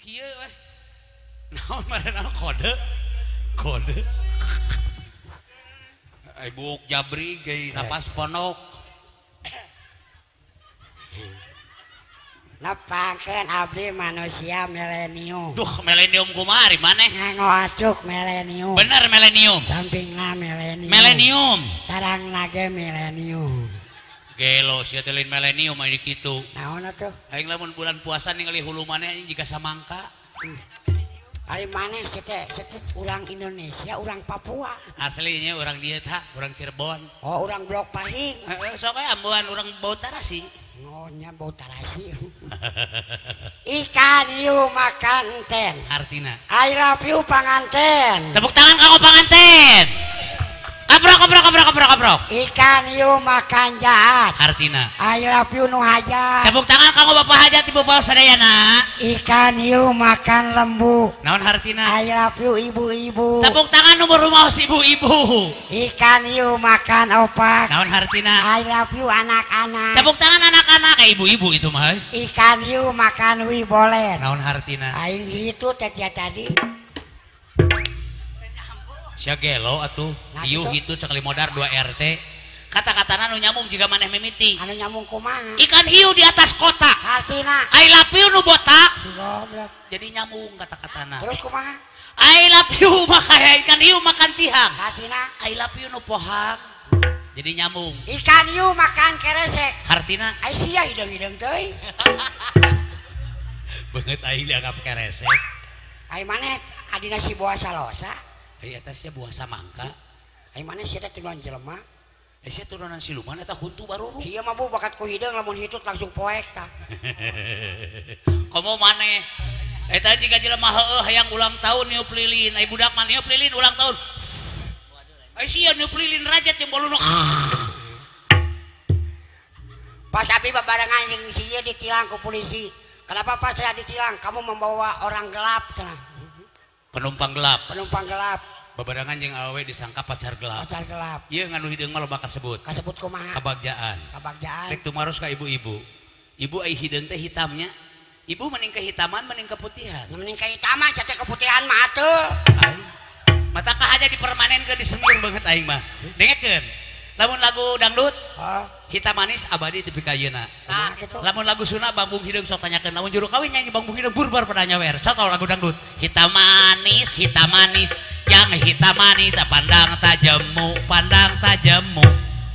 Kieu weh. Naon marana kode? Kode. Ai buuk jabri ge napas ponok. Nepangkeun abdi manusia milenium. Duh, milenium kumaha ari maneh? Nganggo acuk milenium. Bener milenium. Sampingna milenium. Milenium. Tarangna ge milenium. Gelo sia teh lain milenium aya kitu. Naon atuh? Aing lamun bulan puasa ningali hulu maneh anjing jiga samangka. Ari maneh sia teh urang Indonesia, urang Papua. Aslinya urang dieu tah, urang Cirebon. Oh, urang Blok Pahing. Heeh, sok we ambuhan urang bau tarasi. Oh, nya bau tarasi. Ikan hiu makan ten. Artina. I love you panganten. Tepuk tangan kanggo panganten. Kaprok kaprok kaprok kaprok kaprok. Ikan hiu makan jahat. Artina. I love you nu hajat. Tepuk tangan kanggo bapak hajat ibu bapak sadayana. Ikan hiu makan lembu. Naon hartina? I love you ibu-ibu. Tepuk tangan nomor rumah ibu-ibu. Ikan hiu makan opak. Naon hartina? I love you anak-anak. Tepuk tangan anak-anak kayak ibu-ibu itu mah. Ikan hiu makan wibolen. Naon hartina? Aing itu teh tadi. Sia gelo atuh. Hiu itu cekali modar 2 RT. Kata-katana nu nyambung jiga maneh mimiti. Anu nyambung kumaha? Ikan hiu di atas kotak. Hartina. I love you nu botak. Goblok. Jadi nyambung kata-katana. Terus kumaha? I love you maka ikan hiu makan tihang. Hartina. I love you nu pohang. Jadi nyambung. Ikan hiu makan keresek. Hartina. Ai sia hideung-hideung teuing. Beungeut aing dianggap keresek. Ai maneh adina si buah salosa. Ai eta sia buah samangka. Ai maneh sia teh turunan jelema. Eh sia turunan siluman eta huntu baruru. Sia mah bu bakat ku hideung lamun hitut langsung poek tah. Komo maneh eta jiga jelema heueuh hayang ulang tahun niup lilin, ai budak mah niup lilin ulang tahun. Ai sia niup lilin rajat jeung boluna. Pas abi babarengan jeung si ieu ditilang ku polisi. Kenapa pas saya ditilang? Kamu membawa orang gelap cenah. Penumpang gelap. Penumpang gelap. Babarengan jeung awewe disangka pacar gelap. Pacar gelap. Ieu nganu hideung mah loba kasebut. Kasebut kumaha? Kabagjaan. Kabagjaan. Rek tumaros ka ibu-ibu. Ibu ai hideung teh hitamnya. Ibu mending kehitaman mending keputihan. Mending kehitaman sia teh keputihan mah atuh. Ai. Mata kahaja dipermanenkeun disemir banget aing mah. Dengekeun. Lamun lagu dangdut, hitam manis abadi tepi ka ayeuna. Lamun lagu Sunda Bambung Hideung sok tanyakeun. Lamun juru kawin nyanyi Bambung Hideung burbar pada nyawer. Sok lagu dangdut. Hitam manis, yang hitam manis pandang tajammu, pandang tajammu.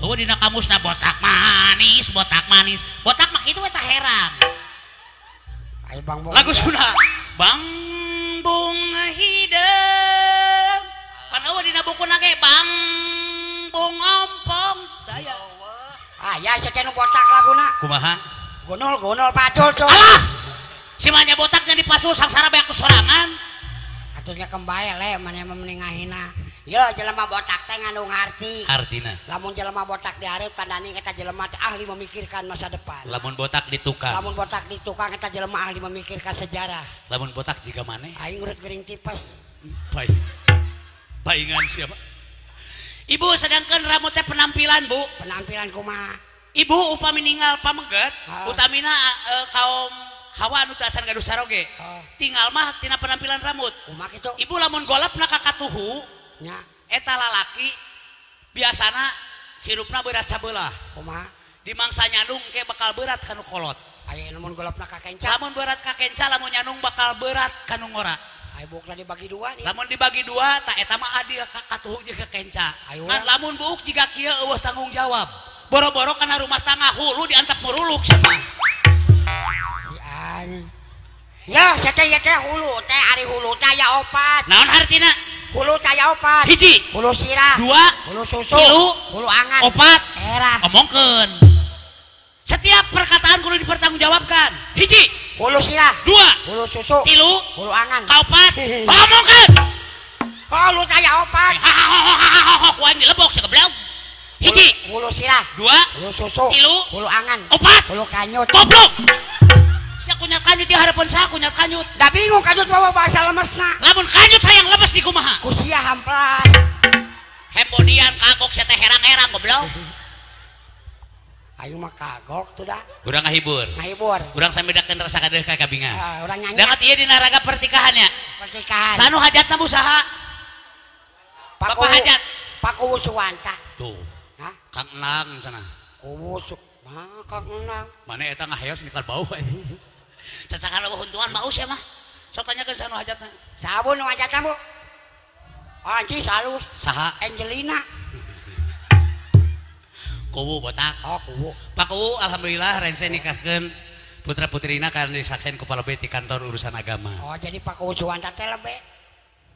Eueuh dina kamusna botak manis, botak manis. Botak mah kitu eta herang. Ai Bambung. Lagu Sunda Bambung Hideung. Pan eueuh dina bukuna ge Bambung ompong daya. Ah ya sia teh nu botak laguna. Kumaha? Gunul-gunul pacul tuh. Alah. Si manya botaknya dipacul sangsara bae ku sorangan. Atunya kembae le maneh mah mending ngahina. Ya jelema botak teh ngandung arti. Artina. Lamun jelema botak dihareup tandani eta jelema teh ahli memikirkan masa depan. Lamun botak di tukang. Lamun botak di tukang eta jelema ahli memikirkan sejarah. Lamun botak jiga maneh? Aing urut gering tipes. Baik. Paingan siapa? Ibu sedangkan rambutnya penampilan bu. Penampilan kumaha? Ibu upami ninggal pameget, utamina kaum hawa anu teu acan gaduh saroge. Tinggal mah tina penampilan rambut. Kumaha kitu? Ibu lamun golapna ka katuhu, nya eta lalaki biasana hirupna berat sabelah. Kumaha? Di mangsa nyandung ke bakal berat kanu kolot. Aya lamun golapna ka kenca. Lamun berat ka kenca, lamun nyandung bakal berat kanu ngora. Ayo buukna dibagi dua nih. Lamun dibagi dua, tak eta mah adil ka katuhu jeung ka kenca. Ngan lamun buuk jiga kieu eueuh tanggung jawab. Boro-boro kana rumah tangga hulu diantap muruluk siapa? Si anjing. Ya, sia teh ieu teh hulu teh ari hulu teh aya opat. Naon hartina? Hulu teh aya opat. Hiji. Hulu sirah. Dua. Hulu susu. Tilu. Hulu angan. Opat. Era. Omongkeun. Setiap perkataan kudu dipertanggungjawabkan. Hiji. Hulu sirah. Dua. Hulu susu. Tilu. Hulu angan. Kaopat. Omongkeun. Hulu teh aya opat. Ku aing dilebok sia goblok. Hiji. Hulu sirah. Dua. Hulu susu. Tilu. Hulu angan. Opat. Hulu kanyut. Goblok. Sia kunyat kanyut di harapan saya kunyat kanyut. Da bingung kanyut bawa bahasa lemesna. Lamun kanyut hayang lemes di kumaha? Ku sia hamplas. Hembodian kagok sia teh herang-herang goblok. Aing mah kagok tuh dah. Urang ngahibur. Ngahibur. Urang samidakeun rasa kadeuh ka kabinga. Urang nyanyi. Dangat ieu dina raga pertikahannya. Pertikahan. Sanu hajatna usaha. Bapak hajat. Pak Kuwu Suwanta. Tuh. Hah? Kang Enang sana. Kuwu mah Kang Enang. Mana eta ngaheos nikal bau anjing. Cacakan eueuh huntuan bau sia mah. Sok tanyakeun sanu hajatna. Saha nu hajatna, Bu? Anjing halus. Saha? Angelina. Kuwu botak. Oh, kuwu. Pak Kuwu alhamdulillah rengse nikahkeun putra-putrina kan disaksen ku palebe ti kantor urusan agama. Oh, jadi Pak Kuwu Suwanta teh lebe.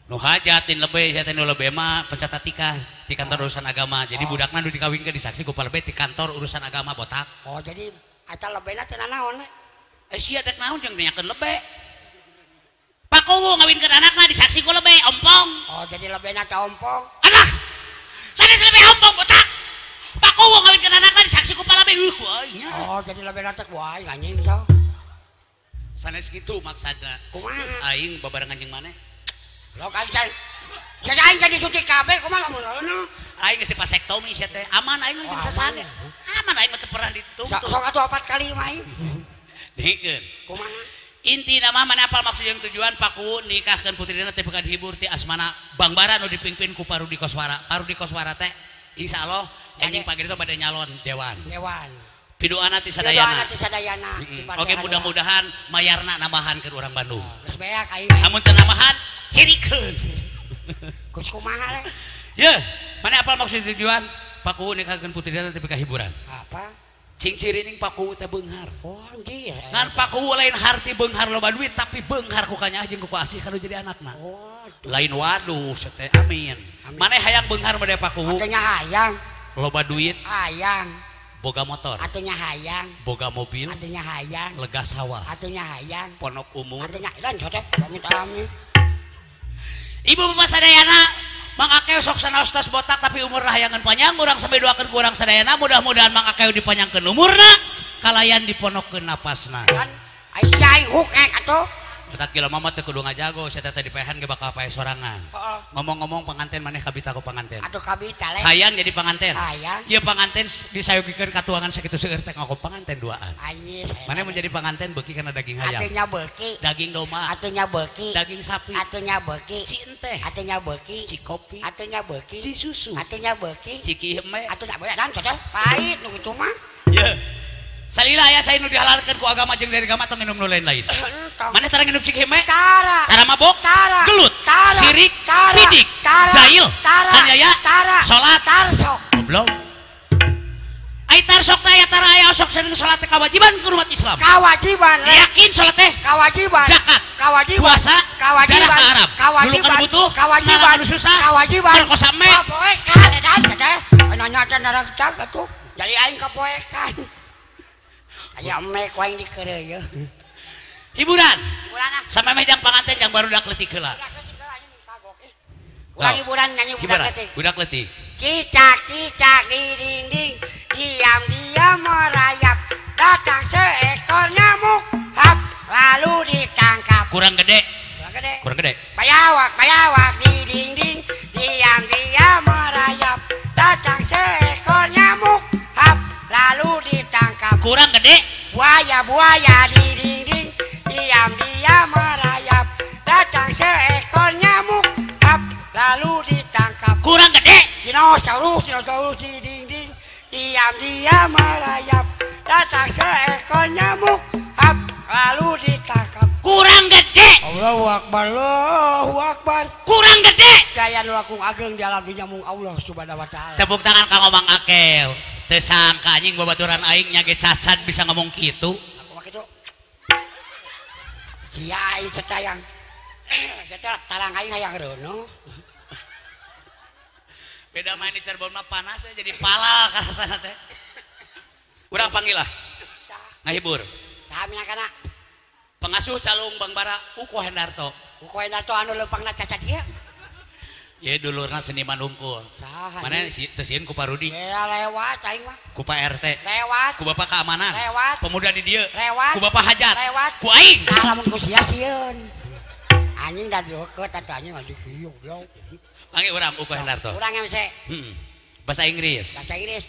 Nu hajatin lebe sia teh nu lebe mah pencatat tikah ti kantor urusan agama. Jadi budakna nu dikawinkeun disaksi ku palebe ti kantor urusan agama botak. Oh, jadi eta lebena teh nanaon? Eh sia dek naon jeung nanyakeun lebe. Pak Kuwu ngawinkeun anakna disaksi ku lebe ompong. Oh, jadi lebena teh ompong. Alah. Sanes lebe ompong botak. Pak Kuwu ngawinkeun anakna disaksi ku palabe. Aing. Oh, jadi lebena teh ku aing anjing tah. Sanes kitu maksudna. Kumaha? Aing babarengan jeung maneh. Lok aing can. Jadi aing jadi suci kabeh kumaha lamun reuneuh. Aing geus dipasektomi sia teh. Aman aing mah jeung sasane. Aman aing mah teu pernah dituntut. Sok atuh 4 kali mah aing. Dikeun. Kumaha? Intina mah mana apal maksud yang tujuan Pak Kuwu nikahkeun putrina teh bukan hibur ti asmana Bangbara nu dipimpin ku Parudi Koswara. Parudi Koswara teh insyaallah enjing pagi itu pada nyalon dewan. Dewan. Piduana ti sadayana. Piduana ti sadayana. Oke, mudah-mudahan mayarna nambahan ke urang Bandung. Geus beak aing. Amun teu nambahan cirikeun. Geus kumaha le? Yeuh, mana apal maksud tujuan Pak Kuwu nikahkeun putrina teh pika hiburan? Apa? Cing cirining Pak Kuwu teh beunghar. Oh anjir. Ngan Pak Kuwu lain harti beunghar loba duit tapi beunghar ku kanyaah jeung ku asih kanu jadi anakna. Oh. Lain waduh teh amin. Maneh hayang beunghar mah Pak Kuwu? Atuh nya hayang. Loba duit? Hayang. Boga motor? Atuh nya hayang. Boga mobil? Atuh nya hayang. Lega sawah? Atuh nya hayang. Ponok umur? Atuh nya lan teh pamit amin. Ibu bapak sadayana Mang Akeo sok sanaos tos botak tapi umur hayangan panjang urang sampai doakeun ku urang sadayana mudah-mudahan Mang Akeo dipanjangkeun umurna kalayan diponokkeun napasna. Kan aing huk ek atuh. Eta kilo mama teu kudu ngajago sia teh dipehan ge bakal pae sorangan. Ngomong-ngomong panganten maneh kabita ku panganten. Atuh kabita le. Hayang jadi panganten. Hayang. Ieu panganten disayogikeun katuangan sakitu seueur teh ngaku panganten duaan. Anjir. Maneh mun jadi panganten beuki kana daging hayam. Atuh nya beuki. Daging domba. Atuh nya beuki. Daging sapi. Atuh nya beuki. Ci enteh. Atuh nya beuki. Ci kopi. Atuh nya beuki. Ci susu. Atuh nya beuki. Ciki heme. Atuh nya beuki dan teh pahit nu kitu mah. Yeuh. Salila aya saya nu dihalalkeun ku agama jeung dari agama tong nginum nu lain-lain. Maneh tara nginum cik heme? Tara. Tara mabok? Tara. Gelut? Tara. Sirik? Tara. Pidik? Tara. Jahil? Tara. Kanyaya? Tara. Salat? Tarsok. Goblok. Ai tarsok teh aya tara aya osok sering salat teh kewajiban ke umat Islam. Kewajiban. Yakin salat teh? Kewajiban. Zakat. Kewajiban. Puasa? Kewajiban. Jarah ka Arab. Kewajiban. Dulu kan butuh? Kewajiban. Anu susah? Kewajiban. Perkosa me? Kapoekan edan teh. Nanya teh narang atuh. Jadi aing kapoekan. Aya mek waing dikeureuy. Hiburan. Hiburan ah. Sampai meh jang panganten jang barudak leutik heula. Urang hiburan nyanyi budak leutik. Budak leutik. Cicak-cicak di dinding, diam-diam merayap, datang seekor nyamuk, hap, lalu ditangkap. Kurang gede. Kurang gede. Kurang gede. Bayawak-bayawak di dinding, diam-diam merayap, datang seekor nyamuk, hap, lalu ditangkap. Kurang gede. Buaya-buaya di dinding, diam-diam merayap, datang seekor nyamuk, hap, lalu ditangkap. Kurang gede. Dinosaurus, dinosaurus di dinding, diam-diam merayap, datang seekor nyamuk, hap, lalu ditangkap. Kurang gede. Allahu Akbar, Allahu Akbar. Kurang gede. Jaya nu langkung ageng di alam dunya mung Allah Subhanahu wa taala. Tepuk tangan kanggo Mang Akeo. Teu sangka anjing babaturan aing nya ge cacat bisa ngomong kitu. Aku mah kitu. Sia aing setayang. Setel tarang aing hayang reuneuh. Beda main di Cirebon mah panas ya, jadi palal karasana teh. Urang panggil lah. Ngahibur. Saha kana? Pengasuh calung Bangbara Uko Hendarto. Uko Hendarto anu leumpangna cacat ieu. Ye dulurna seniman hungkul. Mana teu sieun ku Parudi? Ya lewat aing mah. Ku Pak RT. Lewat. Ku Bapak keamanan. Lewat. Pemuda di dieu. Lewat. Ku Bapak hajat. Lewat. Ku aing. Tah lamun ku sia sieun. Anjing da deukeut atuh anjing anjing kieu goblok. Panggil urang Uko Hendarto. Urang MC. Heeh. Bahasa Inggris. Bahasa Inggris.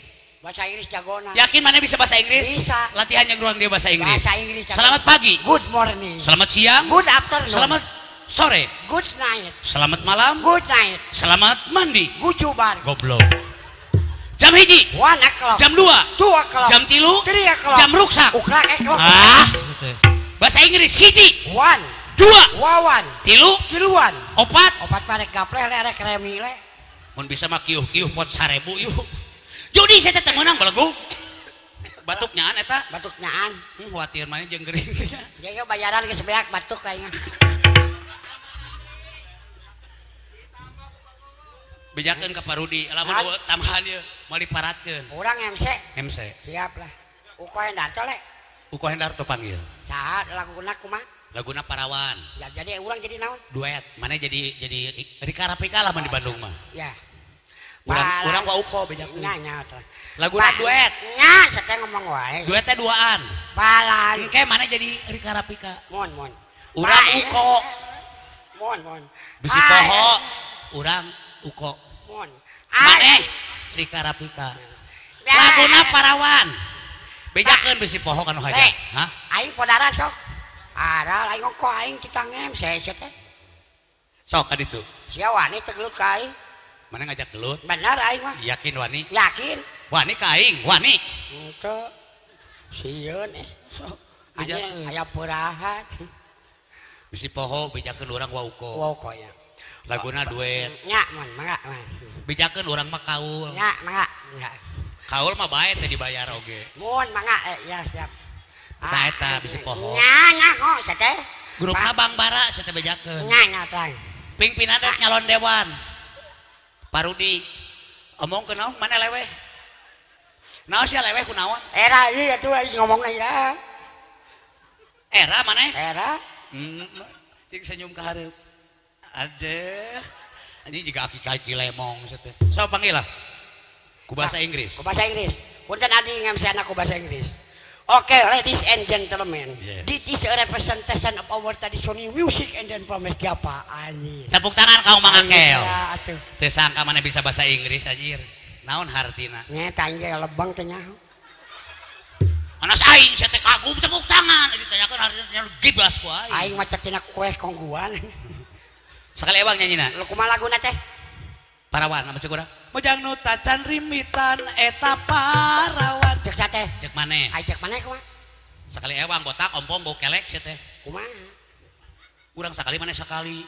Bahasa Inggris jagona. Yakin mana bisa bahasa Inggris? Bisa. Latihannya ruang dia bahasa Inggris. Bahasa Inggris. Selamat pagi. Good morning. Selamat siang. Good afternoon. Selamat sore. Good night. Selamat malam. Good night. Selamat mandi. Gujubar. Goblok. Jam 1. 1 o'clock. Jam 2. 2 o'clock. Jam 3. 3 o'clock. Jam ruksak. Uklak o'clock. Ah. Bahasa Inggris 1. 1. 2. Wawan. 3. Tiluan. 4. 4 parek gapleh le rek remi le. Mun bisa mah kiuh-kiuh pot 1000 yuk. Judi saya teh menang belegu. Batuk nyaan eta. Batuk nyaan. Khawatir maneh jeung gering teh. Jeung bayaran geus beak batuk aing. Bejakeun ka Parudi, lamun eueuh tambahan ieu moal diparatkeun. Urang MC. MC. Siap lah. Uko Hendarto le. Uko Hendarto panggil. Saha laguna kumaha? Laguna Parawan. Ya jadi urang jadi naon? Duet. Mana jadi Rika Rafika lah mun di Bandung mah. Ya. Urang wa Uko bejakeun. Nya nya tah. Laguna duet. Nya sateh ngomong wae. Duetnya duaan. Balan. Engke mana jadi Rika Rafika. Mun mun. Urang Uko. Mun mun. Bisi poho urang Uko. Mun. Maneh Rika Rafika. Laguna Parawan. Bejakeun bisi poho kanu haja. Hah? Aing podaran sok. Ada aing ngoko aing kita ngemse teh. Sok ka ditu. Sia wani teh gelut ka aing. Mana ngajak gelut? Bener aing mah. Yakin wani? Yakin. Wani ka aing, wani. Henteu. Sieun eh. Sok. Bejakeun aya purahan. Bisi poho bejakeun urang wa Uko. Wa Uko ya. Laguna duet. Nya mun mangga mah. Bejakeun urang mah kaul. Nya mangga. Nya. Kaul mah bae teh dibayar oge. Mun mangga ya siap. Eta eta bisi poho. Nya nya kok teh. Grupna Bang Bara teh bejakeun. Nya nya tah. Pimpinan rek nyalon dewan. Parudi. Omongkeun naon mana leweh? Naon sia leweh kunaon? Era ieu atuh aing ngomongna ira. Era maneh? Era. Sing senyum ka hareup. Adeh. Anjing juga aki-aki lemong teh. Sok panggil lah. Ku bahasa Inggris. Ku bahasa Inggris. Punten adi ngemseana ku bahasa Inggris. Oke, ladies and gentlemen. Yes. This is a representation of our traditional music and then from Java. Anjir. Tepuk tangan kau Mang Akel. Atuh. Teu sangka mana bisa bahasa Inggris anjir. Naon hartina? Nya eta aing ge lebang teh nyaho. Anas aing sia teh kagum tepuk tangan ditanyakeun hartina gibas ku aing. Aing mah tina kue kongguan. Sekali ewang nyanyina. Lu kumaha laguna teh? Parawan apa cek urang? Mojang nu tacan rimitan eta parawan. Cek teh. Cek maneh. Ai cek maneh kumaha? Sekali ewang botak ompong bau kelek sia teh. Kumaha? Urang sakali maneh sakali.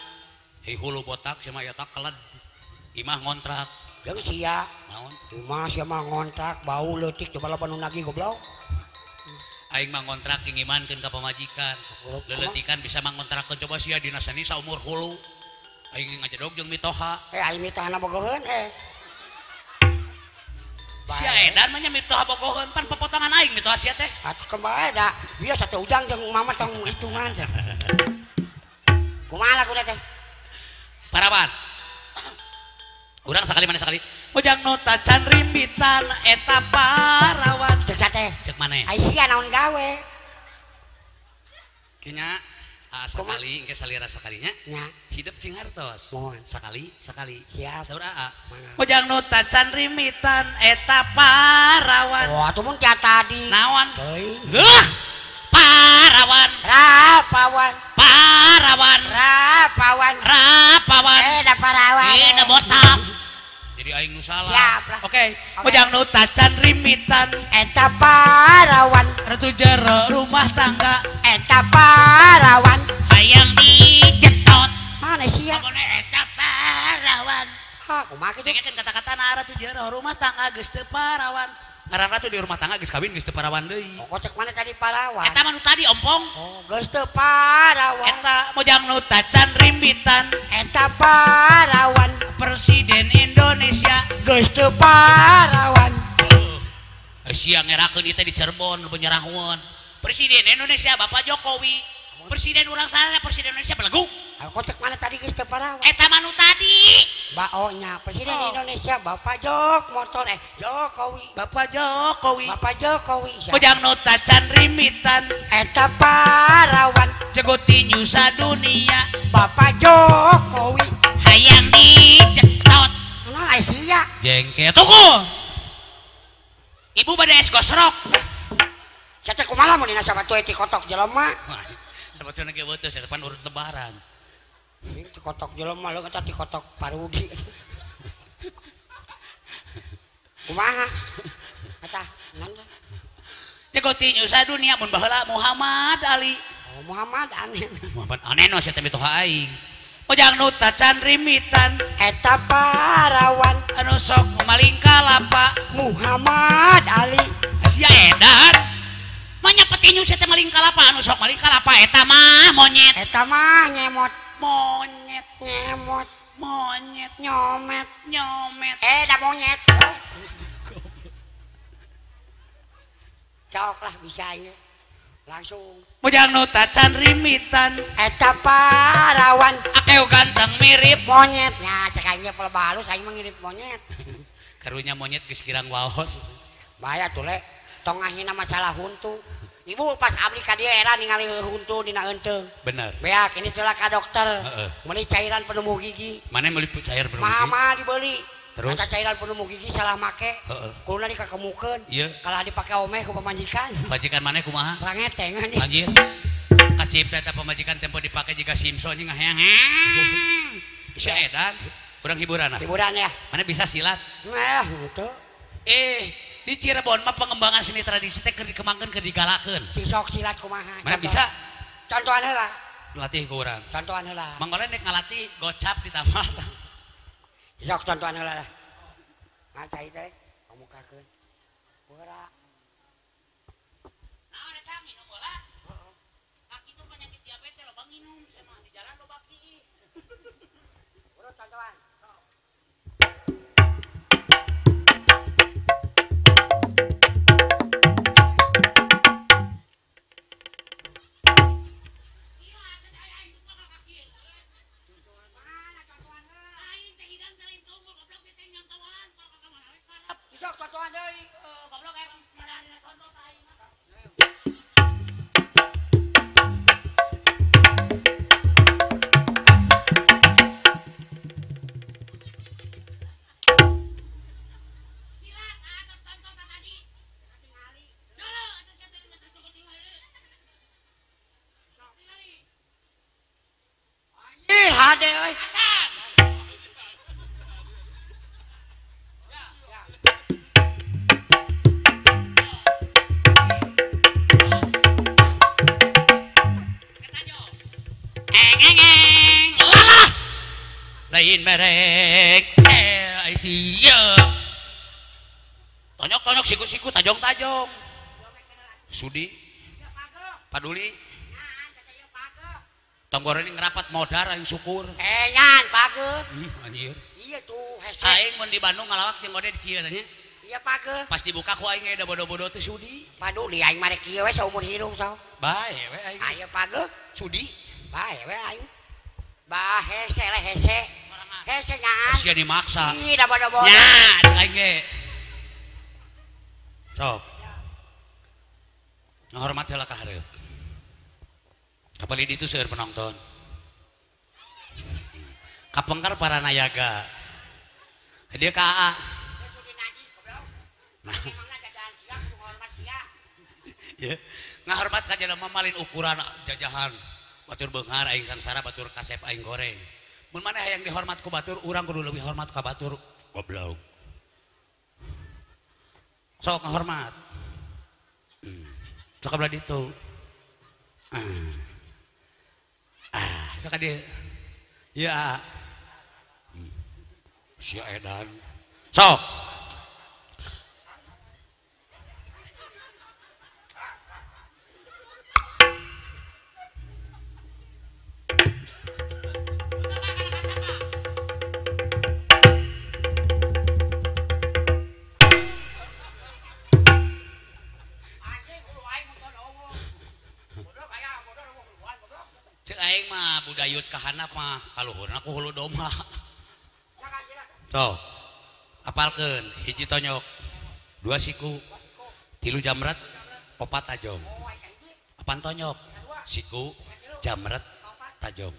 Hei hulu botak sia mah eta keled. Imah ngontrak. Jeung sia. Naon? Imah sia mah ngontrak bau leutik coba lapan nu nagih goblok. Aing mah ngontrak ngimankeun ka pamajikan. Leuleutikan bisa mah ngontrakeun coba sia dina seni saumur hulu. Aing ngajedog jeung mitoha. Aing mitohana bogoheun eh. Sia edan mah nya mitoha bogoheun pan pepotongan aing mitoha sia teh. Atuh kembae da biasa teh ujang jeung mama tong hitungan teh. Kumaha laguna teh? Parawan. Urang sakali mana sakali. Mojang nu tacan rimbitan eta parawan. Cek teh. Cek maneh? Ai sia naon gawe? Kinya sakali engke salira sakalinya. Nya. Hidup cing hartos. Mohon. Sakali, sakali. Siap. Saur aa. Mojang nu tacan rimitan eta parawan. Wah, atuh mun tia tadi. Naon? Teuing. Heuh. Parawan. Rapawan. Parawan. Rapawan. Rapawan. Da parawan. Da botak. Jadi aing nu salah. Siap lah. Oke. Mojang nu tacan rimitan eta parawan. Ratu jero rumah tangga eta parawan. Hayang dijetot. Mana sia? Pokona eta parawan. Ha, kumaha kitu? Dengekeun kata-katana ratu jero rumah tangga geus teu parawan. Ngaran ratu di rumah tangga geus kawin geus teu parawan deui. Pokok cek mana tadi parawan? Eta mah nu tadi ompong. Oh, geus teu parawan. Eta mojang nu tacan rimbitan eta parawan. Presiden Indonesia geus teu parawan. Sia ngerakeun ieu teh di Cirebon penyerahuan. Presiden Indonesia Bapak Jokowi. Presiden urang sarana presiden Indonesia belegu. Aku cek mana tadi geus teu parawan. Eta mah nu tadi. Baonya Presiden Indonesia Bapak Jok motor Jokowi. Bapak Jokowi. Bapak Jokowi. Mojang nu tacan rimitan eta parawan. Jago tinju sadunia Bapak Jokowi. Hayang dicetot. Nah, sia. Jengkel tunggu. Ibu bade es gosrok. Sia teh kumaha mun dina sapatu ti kotok jelema? Sapatuna ge beuteus eta pan urut lebaran. Ti kotok jelema leuh eta ti kotok parugi. Kumaha? Eta ngan jago tinju sadunia mun baheula Muhammad Ali. Oh, Muhammad aneh. Muhammad aneh no sia teh mitoha aing. Ojang nu tacan rimitan eta parawan anu sok maling kalapa Muhammad Ali. Sia edan. Manya petinju sia teh maling kalapa anu sok maling kalapa eta mah monyet. Eta mah nyemot. Monyet nyemot. Monyet nyomet nyomet. Da monyet. Cok lah bisa ieu. Langsung. Mojang nu tacan rimitan eta parawan akeu ganteng mirip monyet. Nya cek aing pelebah halus aing mah mirip monyet. Karunya monyet geus kirang waos. Bahaya tuh le, tong ngahina masalah huntu. Ibu pas abdi ka dieu era ningali huntu dina eunteung. Bener. Beak ini telah ka dokter. Heeh. Meuli cairan penumbuh gigi. Mana meuli cairan penumbuh gigi? Mama dibeli. Terus? Eta cairan penumbuh gigi salah make. Heeh. Kuluna dikakemukeun. Ieu. Kalah dipake omeh ku pamajikan. Pamajikan maneh kumaha? Rangeteng anjing. Anjir. Kacipta eta pamajikan tempo dipake jiga Simpson jeung ngaheang. Sia edan. Urang hiburan ah. Hiburan ya. Mana bisa silat? Nah, gitu. Di Cirebon mah pengembangan seni tradisi teh keur dikembangkeun keur digalakeun. Sok silat kumaha? Mana bisa? Contohan heula. Latih ku urang. Contohan heula. Mang Olen nek ngalatih gocap ditambah. Sok contohan heula lah. Maca ieu teh kamukakeun. Geura. Naon eta nginum heula? Heeh. Kaki tuh penyakit diabetes loba nginum sia mah di jalan loba kiih. Urut contohan. Lain merek sia tonyok-tonyok siku-siku tajong-tajong sudi paduli tonggoreng ngerapat modar aing syukur nyan page anjir iya tuh hese aing mun di Bandung ngalawak jeung ode di kieu tanya iya page pas dibuka ku aing da bodo-bodo teh sudi paduli aing mah rek kieu we saumur hidup sok bae we aing aya page sudi bae we aing bah hese le hese hese nyaan sia dimaksa ih da bodo-bodo nya aing ge sok ngahormat heula ka hareup kapali ditu seueur penonton kapengker para nayaga dia ka AA nah ya ngahormat ka jelema malin ukuran jajahan batur beunghar aing sangsara batur kasep aing goreng mun maneh hayang dihormat ku batur urang kudu leuwih hormat ka batur goblok sok ngahormat sok ka belah ditu sok ka dieu ieu aa sia edan sok aing mah budayut kahanap mah kaluhurna ku hulu domba. Sok apalkeun hiji tonyok, dua siku, tilu jamret, opat tajong. Apaan tonyok? Siku, jamret, tajong.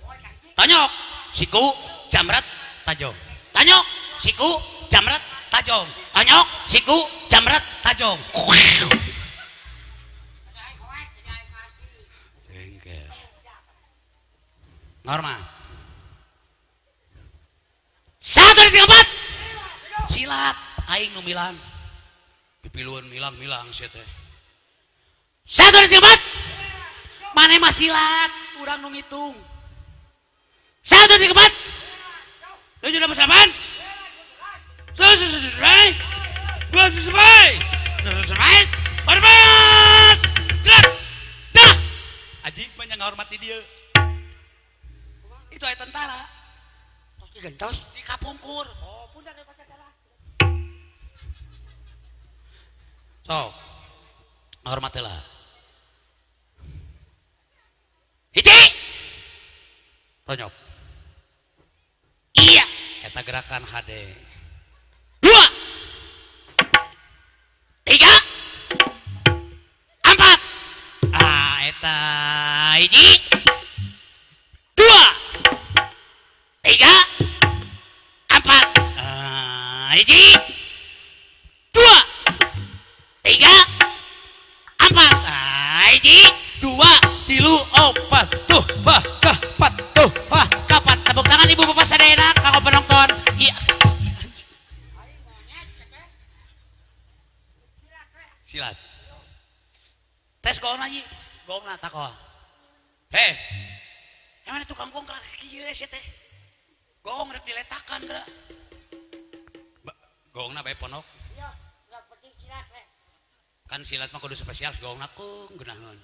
Tonyok, siku, jamret, tajong. Tonyok, siku, jamret, tajong. Tonyok, siku, jamret. Jamret tajong. Jengkel. Normal. 1 2 3 4. Silat aing nu milang. Pipiluan milang-milang sia teh. 1 2 3 4. Maneh mah silat, urang nu ngitung. 1 2 3 4. 7 8 9. 7 7 2 7 7 hormat. Gerak. Dah. Aji mah ngahormati dia. Itu aya tentara. Tos digentos di kapungkur. Oh, pundak daripada. Sok. Hormat heula. Hiji. Tonyok. Iya, eta gerakan HD. 2 3 4. Ah, eta hiji. 2 3 4. Ah, hiji. 2 3 4. Ah, hiji, 2 3 4 tuh bah kah 4 tuh bah kapat. Tepuk tangan ibu bapak sadayana kanggo penonton. Iya. Silat. Tes gongna ieu. Gongna takoh. Heh. Emang tukang gong gerak kieu sia teh. Gong rek diletakan gerak. Gongna bae ponok. Iya, enggak penting silat teh. Kan silat mah kudu spesial gongna kung geunaheun.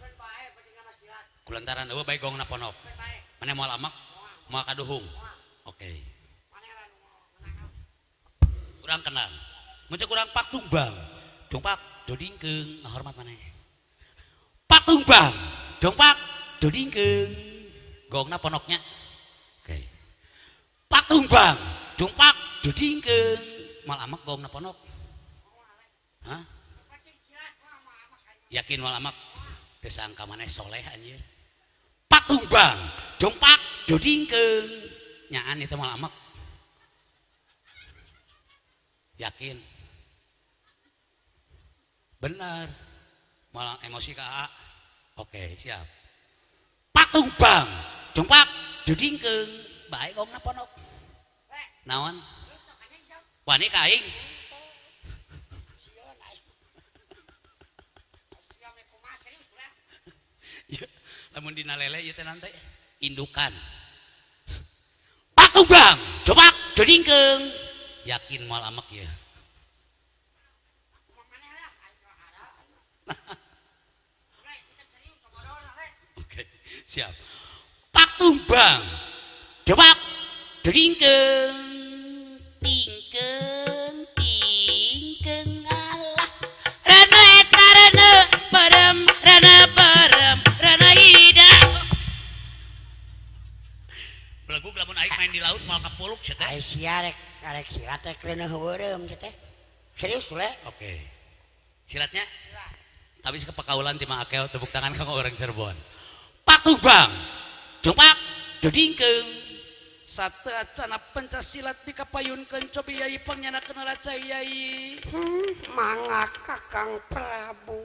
Kulantaran eueuh bae gongna ponok. Maneh moal amak, moal kaduhung. Oke. Urang kenal. Mun cek urang pak tumbang. Dongpak dodingkeung ngahormat maneh. Pak tumbang, dongpak dodingkeung. Gongna ponoknya. Oke. Pak tumbang, dongpak dodingkeung. Moal amak gongna ponok. Hah? Yakin moal amak? Teu sangka maneh soleh anjir. Pak tumbang, dongpak dodingkeung. Nyaan itu moal amak. Yakin. Benar. Malah emosi ka A. Oke, siap. Pak tumbang, dongpak dodingkeung. Bae gongna ponok. Naon? Wani ka aing. Lamun dina lele ieu teh nanti indukan. Pak tumbang, dongpak dodingkeung. Yakin moal amek ya. Oke, siap. Pak tumbang, dongpak dodingkeung. Tingkeung tingkeung alah. Rene eta rene parem rene parem rene ida. Belegug lamun aing main di laut moal kapuluk sia teh. Ai sia rek arek silat rek reuneuh beureum sia teh. Serius le? Oke. Silatnya? Tapi kepekaulan ti Mang Akeo, tepuk tangan kanggo orang Cirebon. Pak tumbang, dongpak dodingkeung. Sate acana pencasilat dikapayunkeun cobi yai pangyana kenala cai yai. Mangga Kakang Prabu.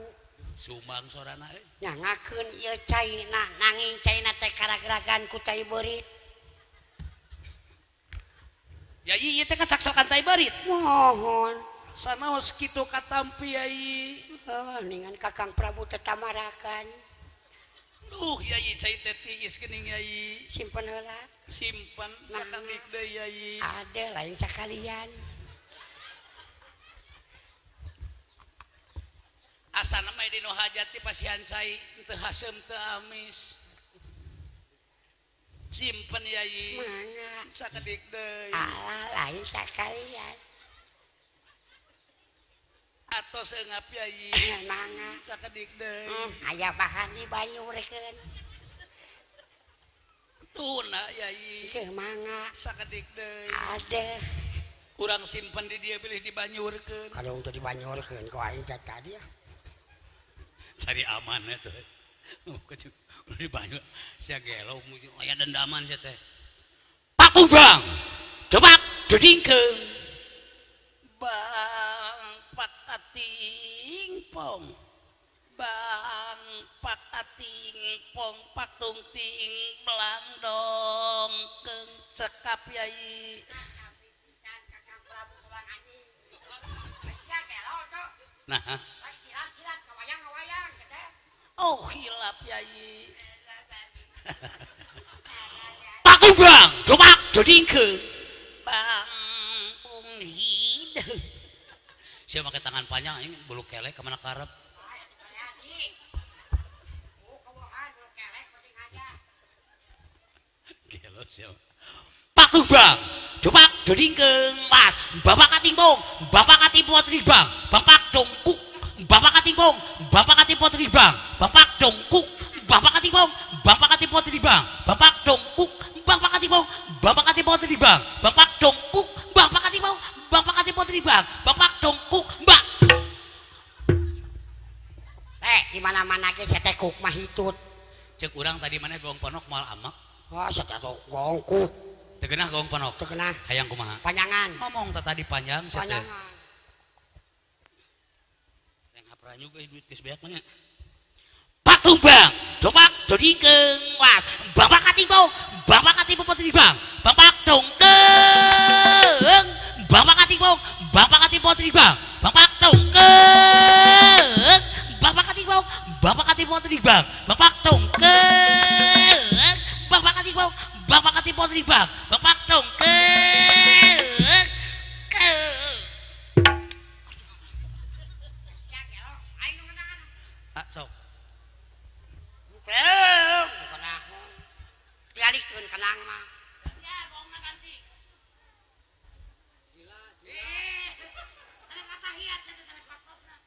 Sumbang sorana euy. Nyangakeun ieu caina nanging caina teh karageragan ku tai beurit. Yai ieu teh kacakselkan tai beurit. Mohon. Sanaos kitu katampi yai. Oh, ningan Kakang Prabu teh tamarakan. Duh yai cai teh tiis geuning yai. Simpen heula. Simpen sakedik deui yai. Ada lain sakalian. Asana mah dinu hajat ti pasihan cai teu haseum teu amis. Simpen yai. Mangga. Sakedik deui. Alah lain sakalian. Atos eungap yai. Mangga. Sakedik deui. Aya bahan di banyurkeun. Tuna yai. Teu mangga. Sakedik deui. Adeh. Urang simpen di dia bilih dibanyurkeun. Kalau untuk dibanyurkeun ku aing teh tadi ya. Cari aman eta. Di banyu sia gelo aya dendaman sia teh. Pak tumbang. Coba dodingkeung. Bang patati Pong bang pak ating pong pak tung ting belang dong keng cekap yai. Nah, oh hilap yai. Paku bang, coba jodingke bang pung hideung. Siapa pakai tangan panjang ini bulu kelek kemana karep? Gelo siapa? Paku bang, coba jodingke mas, bapak katimpong, bapak katimpong bang, bapak dongkuk, bapak katimpong, bapak katimpong bang, bapak dongkuk, bapak katimpong, bapak katimpong bang, bapak dongkuk, bapak katimpong, bapak katimpong bang, bapak dongkuk, bapak katimpong, bapak katimpong bang, bapak dongkuk, mbak. Di mana-mana ge saya teh kuk mah hitut. Cek urang tadi mana gong ponok moal amak. Wah, saya teh gong kuk. Tegenah gong ponok. Tegenah. Hayang kumaha? Panjangan. Ngomong teh tadi panjang saya teh. Panjangan. Yang hapranyu geus duit geus beak mah nya. Pak tumbang, dopak jodingkeung was, bapak katimpong, bapak katimpong putri bang, bapak dongkeung, bapak katimpong, bapak katimpong putri bang, bapak dongkeung, bapak katimpong, bapak katimpong putri bang, bapak dongkeung, bapak katimpong, bapak katimpong putri bang, bapak dongkeung. Sok. Dialikeun kenang mah. Ya, gongna ganti. Sila, sila. Sanes katahiyat cenah sanes waktosna.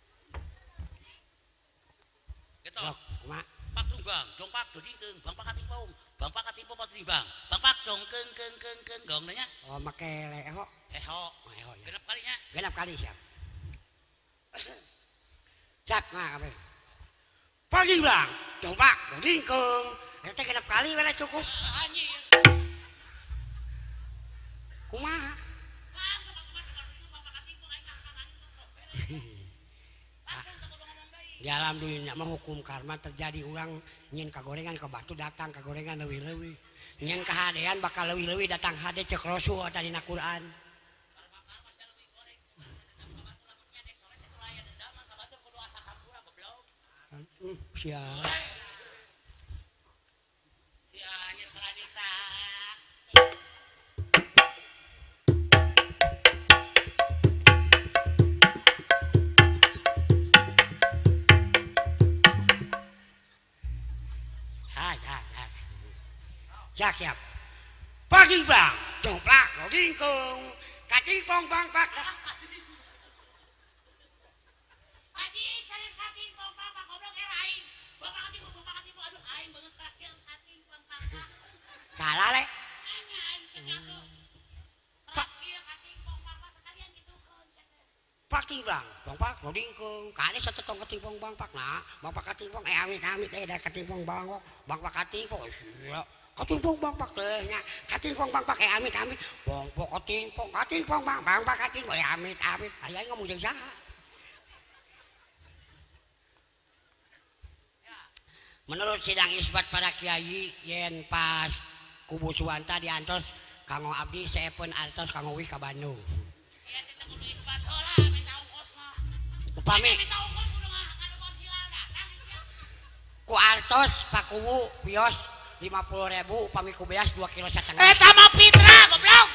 Gitu. Kumaha? Pak tumbang, dongpak dodingkeung, bang pak katimpong, bang pak katimpong bang, bang pak dongkeung keung keung keung gongna nya. Oh, make leho. Eho. Eho ya. Genep kali nya. Genep kali siap. Siap mah kabeh. Pagi bang, dongpak dodingkeung. Eta genep kali we cukup. Anjing. Kumaha? Di alam dunia mah hukum karma terjadi urang nyin kagorengan ke batu datang kagorengan leuwih-leuwih. Nyin kahadean bakal leuwih-leuwih datang hade cek Rasul eta dina Quran. Siap. Siap, siap. Pagi bang, domplak, lodingkung, kacingpong bang pak. Pagi, cari kacingpong bang pak, goblok era aing. Bapak kacingpong, bapak kacingpong, aduh aing banget keras kacingpong bang pak. Salah le. Anya aing kecil keras kacingpong bang pak sekalian gitu. Pagi bang, domplak, lodingkung, kali satu tong kacingpong bang pak, nah, bang pak kacingpong, amit amit, dah kacingpong bang kok, bang pak kacingpong, iya. Katimpong bang pak teh nya, katimpong bang pak amit amit, bang pak katimpong, katimpong bang bang pak katimpong amit amit, aya ngomong jeung saha? Menurut sidang isbat para kiai yen pas kubu Suwanta diantos kanggo abdi seepun artos kanggo wih ka Bandung. Sia teh kudu isbat heula minta ongkos mah. Upami minta ongkos kudu ngadugon hilal datang sia. Ku artos pakuwu wios 50.000 upami ku beas 2,5 kilo. Eta mah Fitra goblok.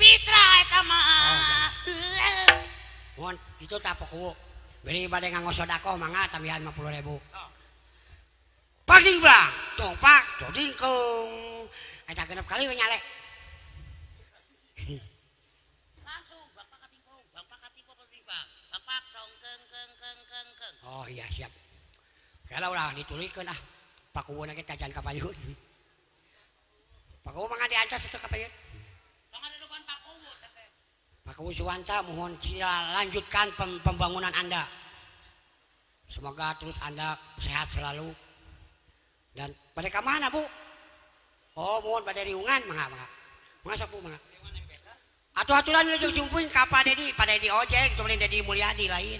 Fitra eta mah. Mohon itu tak pakuwu. Beli bade nganggo sedekah mangga tambahan 50.000. Pagi bang, dompak, dodingkung. Eta genep kali we nyale. Langsung bapak katimpong, bapak katimpong bang. Bapak dongkeung keung keung keung keung. Oh iya siap. Kalau ulah ditulikeun ah. Pakuwu na kita tajan kapayun. Pakuwu mangga diantos itu kapayun. Mangga dudukan Pakuwu teh. Pakuwu Suwanta mohon sila lanjutkan pembangunan Anda. Semoga terus Anda sehat selalu. Dan pada ke mana Bu? Oh mohon pada riungan mangga mangga. Mangga sok Bu mangga. Atuh aturan udah jumpuin ka Pak Dedi, Pak Dedi ojek, tuh Dedi Mulyadi lain.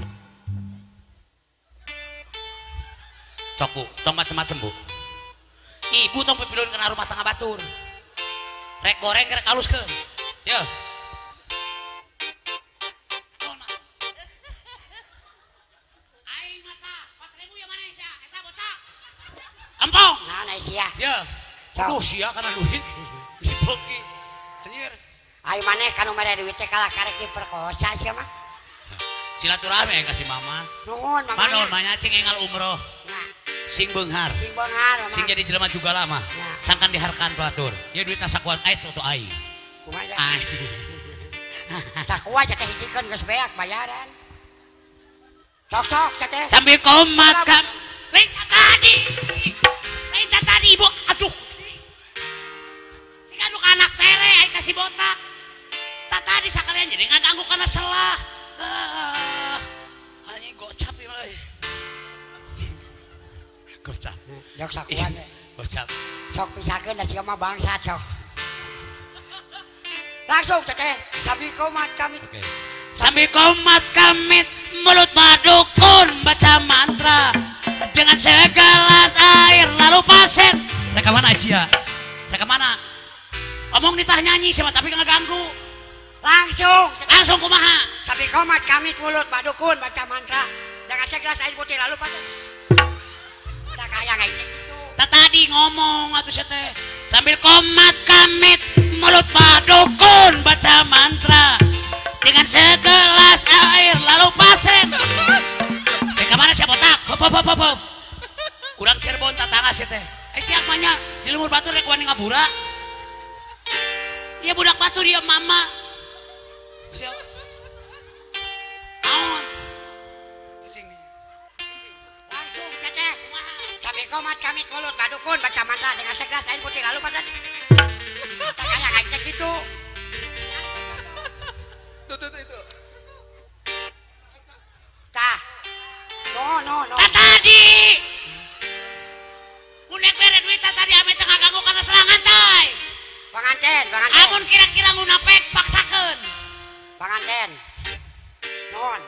Sok Bu, tong macem-macem Bu. Ibu tong pipilun kena rumah tangga batur. Rek goreng rek haluskeun. Ye. Aing mata 4000 ya maneh sia, eta botak. Empong. Naon ai sia? Ye. Aduh sia kana duit. Diboki. Anjir. Aing maneh kanu mere duit teh kalah karek diperkosa sia mah. Silaturahmi yang kasih mama. Nuhun mama. Manon manya cing engal umroh. Sing beunghar. Sing beunghar mama. Sing jadi jelema juga lama. Sangkan diharkan batur. Ya duitna sakuan ait tuh aing. Kumaha? Aing. Sakuan teh hijikeun geus beak bayaran. Sok sok teh. Sambil komat kam. Lain tadi. Lain tadi ibu. Aduh. Sing anu anak tere aing kasih botak. Tak tadi sakalian jadi ngaganggu kana selah. Anjing gocap ieu mah. Gocap. Jok sakuan. Gocap. Sok pisakeun da sia mah bangsat sok. Langsung teteh sambil komat kamit. Okay. Sambil komat kamit mulut madukun baca mantra dengan segelas air lalu pasir. Reka mana Asia? Reka mana? Omong nitah nyanyi sama tapi ngeganggu. Langsung. Langsung kumaha? Sambil komat kamit mulut madukun baca mantra dengan segelas air putih lalu pasir. Tak kaya kayak gitu. Tadi ngomong atuh teh. Sambil komat kamit mulut madukun baca mantra dengan segelas air lalu pasir. Ke mana siapa botak? Hop hop hop hop. Urang Cirebon tatangga sih teh. Siapa nya di lumur batur rek wani ngabura. Iya budak batur ya mama. Siap. Naon? Cicing. Langsung teteh. Sambil komat kamit mulut madukun baca mantra dengan segelas air putih lalu pasir. Tak kaya kayak gitu. Tuh tuh itu. Tah. No no no. Tak tadi. Unek bere duit tak tadi ame tengah ganggu karena selangan tay. Panganten, panganten. Amun kira-kira ngunapek paksakeun. Panganten. Nuhun.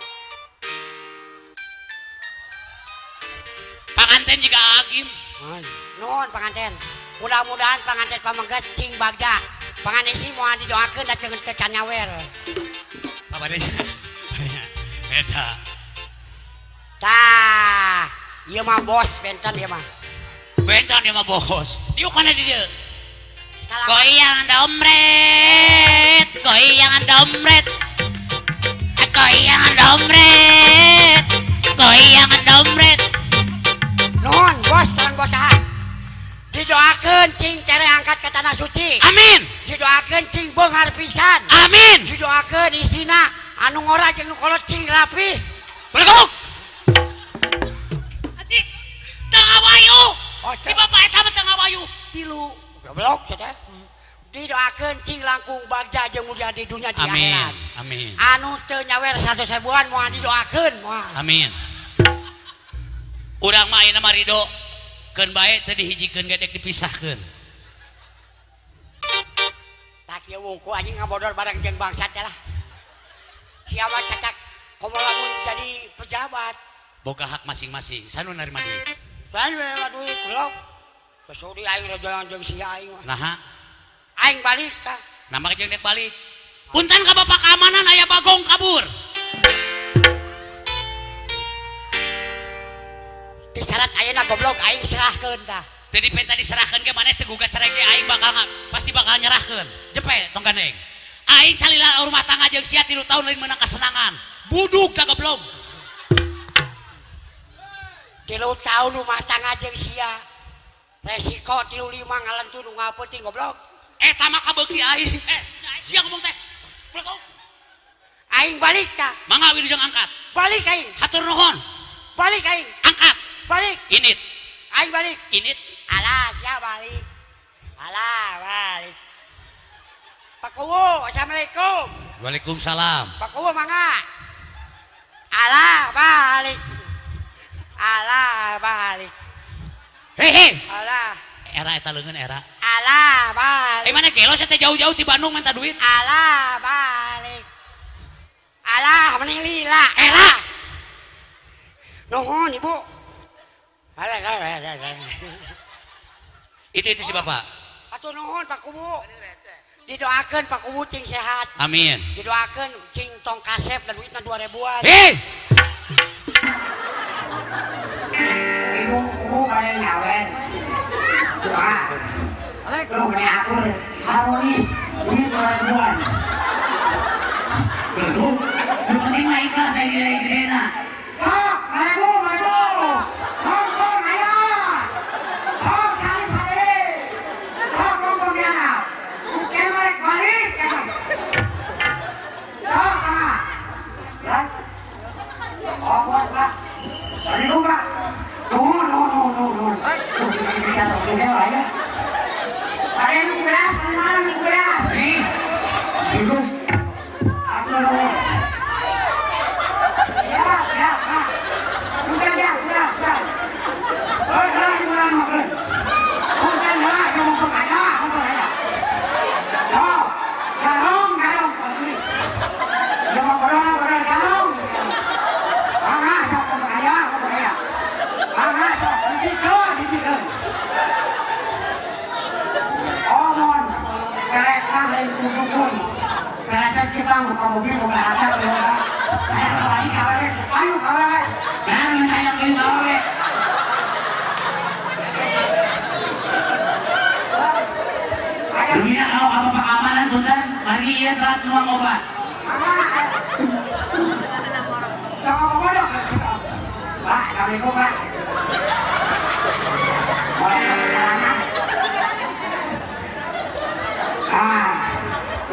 Panganten juga agim. Nuhun panganten. Mudah-mudahan panganten pamengket cing bagja. Panganten sih moal didoakeun da ceungeun ke canyawer. Apa deh? Beda. Tah, ieu mah bos benten ieu mah. Benten ieu mah bos. Diuk mana di dieu? Goyang domret, goyang domret. Goyang domret, goyang domret. Nuhun bos, nuhun bos saha? Didoakeun cing tere angkat ke tanah suci. Amin. Didoakeun cing beunghar pisan. Amin. Didoakeun istrina anu ngora jeung nu kolot cing rapih. Beleguk. Anjing. Teu ngawayu. Si bapak eta mah teu ngawayu. Tilu. Goblok sia teh. Didoakeun cing langkung bagja jeung mulia di dunia di akhirat. Amin. Anu teu nyawer 100 ribuan moal didoakeun moal. Amin. Urang mah ayeuna mah ridho. Keun bae teu dihijikeun ge dek dipisahkeun. Tak kieu wungku anjing ngabodor bareng jeung bangsat teh lah. Sia mah cacak komo lamun jadi pejabat. Boga hak masing-masing. Sanu narima duit. Sanu narima duit, goblok. Kesudi aing rejoan jeung sia aing mah. Naha? Aing balik tah. Nah maka jeung dek balik. Punten ka bapak keamanan aya bagong kabur. Disyarat ayeuna goblok aing serahkeun tah. Teu dipenta diserahkeun ge maneh teu gugat cerai ge aing bakal pasti bakal nyerahkeun. Jepe tong gandeng. Aing salila rumah tangga jeung sia 3 tahun lain meunang kasenangan. Buduk ka goblok. 3 tahun rumah tangga jeung sia. Resiko 35 ngalentu nu ngapeuting goblok. Eta mah kabeuki aing. Sia ngomong teh. Goblok. Aing balik tah. Mangga wilujeng angkat. Balik aing. Hatur nuhun. Balik aing. Angkat. Balik. Init. Aing balik. Init. Alah, sia balik. Alah, balik. Pak Kuwu, assalamualaikum. Waalaikumsalam. Pak Kuwu mangga. Alah, balik. Alah, balik. Hei, hei. Alah. Era eta leungeun era. Alah, balik. Mana gelo sia teh jauh-jauh ti Bandung minta duit. Alah, balik. Alah, mending lila. Era. Nuhun, Ibu. Alah. Itu si bapak. Atuh nuhun Pak Kubu. Didoakeun Pak Kubu cing sehat. Amin. Didoakeun cing tong kasep dan duitna 2000-an. Hei. Ibu Kubu bade nyawen. Doa. Lu meni akur harmoni duit 2000-an. Lu penting mah ikhlas saya gede-gedena. Sok, 1000. Hongkong aya. Hong sari-sari. Hong hongkong diana. Kemerek balik kemerek. Sok, ah. Ya. Oh, buat, Pak. Assalamualaikum, Pak. Nuhun, nuhun. Ada yang beras, mana yang beras? Nih. Assalamualaikum. Aku nuhun. Ya, ya, Pak. Udah, ya, udah, udah. Oh, salah di mana makan? Bukan lah, yang mau kemana? Mau kemana? Oh, garong, garong. Yang mau kemana? Kemana garong? Mana? Sok kemana? Kemana? Mana? Sok dipikir, dipikir. Oh, mohon. Kereta lain kumpul. Kereta Jepang buka mobil buka harta. Saya kawani kawawe, ayo kawawe. Jangan minta yang beli kawawe. Dunia kau apa keamanan punten, mari ieu telat nuang obat. Pak, assalamualaikum Pak. Ah,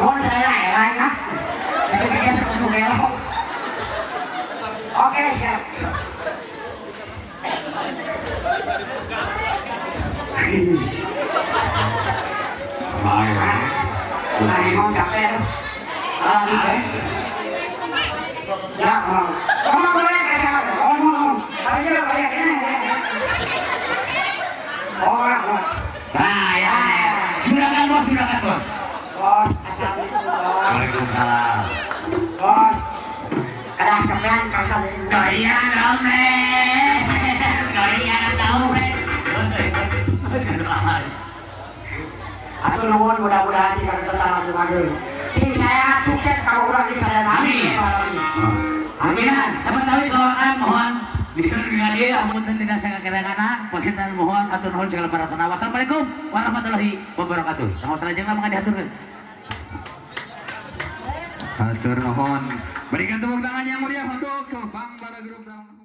mohon saya ya. Oke, siap. Mau capek tuh. Ya, mau. Kamu boleh kasih apa? Oh, mau. Ayo, ayo, oh, nah, ya. Juragan bos, juragan bos. Bos, assalamualaikum bos. Waalaikumsalam. Bos, kedah cepetan kasar. Doyan dong, doyan dong. Atur nuhun mudah-mudahan jika tetap langsung. Cing saya sukses kalau urang di saya. Amin. Amin. Sementara silakan mohon disuruh dia amunten dina sangkakeranana panginten mohon atur nuhun segala paratona. Wassalamualaikum warahmatullahi wabarakatuh. Tanggal salajengna mangga dihaturkeun. Hatur nuhun. Berikan tepuk tangan yang meriah untuk Bang Bara Group.